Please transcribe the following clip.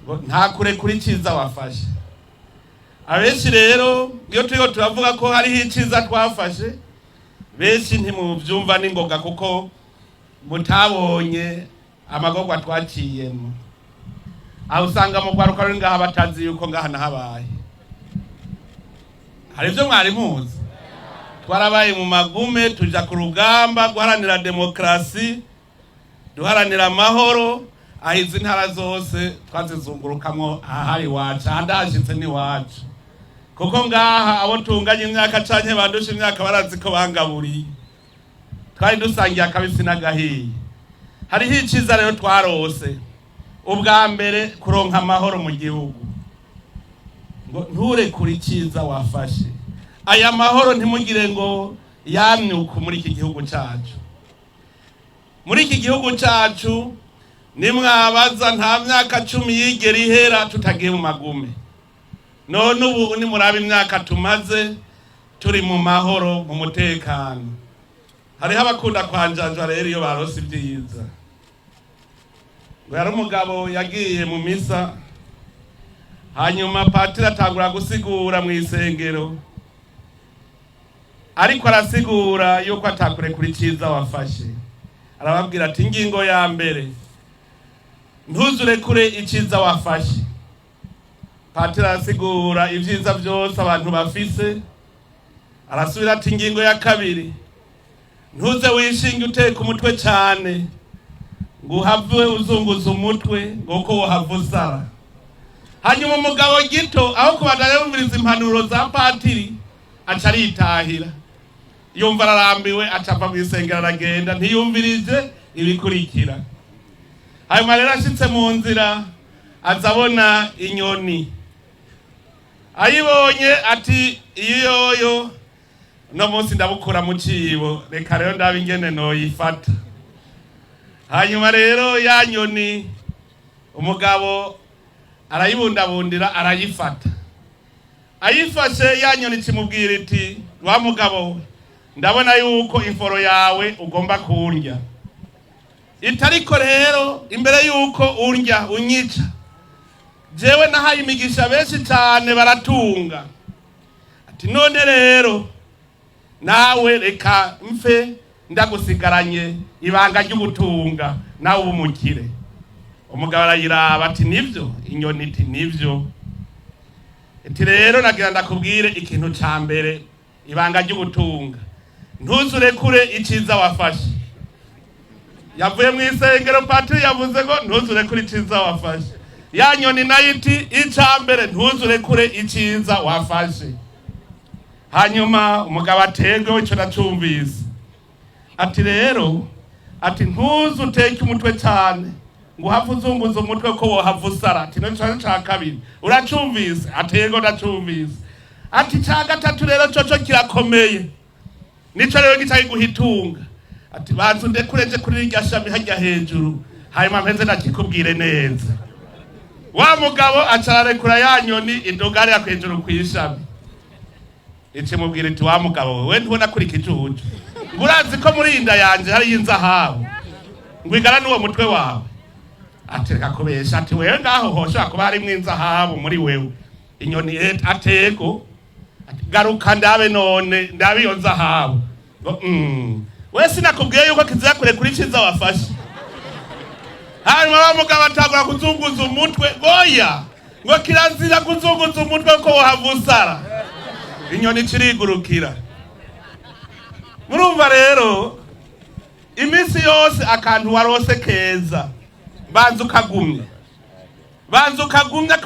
Ngo nta kurekura iciza wafashe. Abenshi rero iyo turiko turavuga ko hariho iciza twafashe, benshi ntimuvyumva n'ingoga, kuko mutabonye amagorwa twaciyemo. Aho usanga mu rwaruka ruri ngaha batazi yuko ngaha nahabaye. Hari ivyo mwari muzi? Twarabaye mu magume, tuja ku rugamba guharanira demokarasi, duharanira amahoro. Aho izi ntara zose twazizungurukamwo, ahari iwacu, ahandi n'iwacu, kuko ngaha abo tunganya imyaka canke bandusha imyaka barazi ko bangaburiye, twari dusangiye akabisi n'agahiye. Hariho iciza rero twarose ubwa mbere, kuronka amahoro mu gihugu. Ngo nturekure iciza wafashe. Aya mahoro ntimugire ngo yamyuka muri iki gihugu cacu. Muri iki gihugu cacu nimwabaza, nta myaka 10 yigera ihera tutagiye mu magume. None ubu nimuraba imyaka tumaze turi mu mahoro, mu mutekano. Hariho abakunda kwanjanjwa rero iyo barose ibyiza. Ngo yari umugabo yagiye mu misa, hanyuma patiri atangura gusigura mu isengero, ariko arasigura yuko atakurekura iciza wafashe. Arababwira ati: "Ingingo ya mbere, ntuzurekure iciza wafashe." Patiri arasigura ibyiza byose abantu bafise. Arasubira ati: "Ingingo ya kabiri, ntuze wishinge uteka umutwe cyane ngo uhave uzunguza umutwe, ngo uko wohava usara." Hanyuma umugabo gito, aho kubandanya yumviriza impanuro za patiri, aca aritahira. Yumva ararambiwe, aca ava mw'isengero aragenda, ntiyumvirije ibikurikira. Hanyuma rero ashitse mu nzira, aza abona inyoni. Ayibonye ati: "Iyi yoyo uno munsi ndabukura mu cibo, reka rero ndabe ingene noyifata." Hanyuma rero ya nyoni umugabo arayibundabundira, arayifata. Ayifashe, ya nyoni ikimubwira iti: "Wa mugabo we, ndabona yuko imforo yawe ugomba kundya." Itariko rero imbere yuko undya unyica, jewe nahaye imigisha benshi cyane baratunga. Ati: "None rero nawe reka mfe ndagusigaranye ibanga ry'ugutunga, nawe ubumukire." Umugabo arayiraba ati: "Nivyo?" Inyoni iti: "Nivyo." Iti: "Rero nagira ndakubwire ikintu ca mbere, ibanga ry'ugutunga: ntuzurekure iciza wafashe." Yavuye mu isengero, patiri yavuze ngo ntuzurekure iciza wafashe. Ya nyoni nayo iti: "Ica mbere, ntuzurekure iciza wafashe." Hanyuma umugabo ategwe: "Ico nacumvise." Ati rero, ati: "Ntuzu uteke umutwe cyane ngo uhave uzunguza umutwe ko wohava usara." Ati: "No ca kabiri uracumvise?" Ati: "Yego, ndacumvise." Ati: "Ca gatatu rero coco kirakomeye, nico rero gica kiguhitunga." Ati: "Banza undekure nje kuri rirya shami hajya hejuru, hanyuma mpeze ndakikubwire neza." Wa mugabo aca ararekura ya nyoni, iduga hariya hejuru kw'ishami. Ikimubwira iti: "Wa mugabo we, ntubona kuri ikijuju? Ngo urazi ko muri iyi nda yanje hariyo inzahabu, ngo igana n'uwo mutwe wawe?" Ati: "Reka kubesha." Ati: "Wewe ngaho hoshobora kuba harimwo inzahabu muri wewe?" Inyoni atego. Ati: "Garuka ndabe none, ndabe iyo nzahabu." Ngo we sinakubwiye yuko kizira kure kuri ciza wafashe? Hanyuma wa mugabo atangura kuzunguza umutwe, goya ngo kirazira kuzunguza umutwe ko wohava usara. Inyoni cirigurukira. Murumva rero, iminsi yose akantu warose keza, banza ukagumya, banza ukagumya.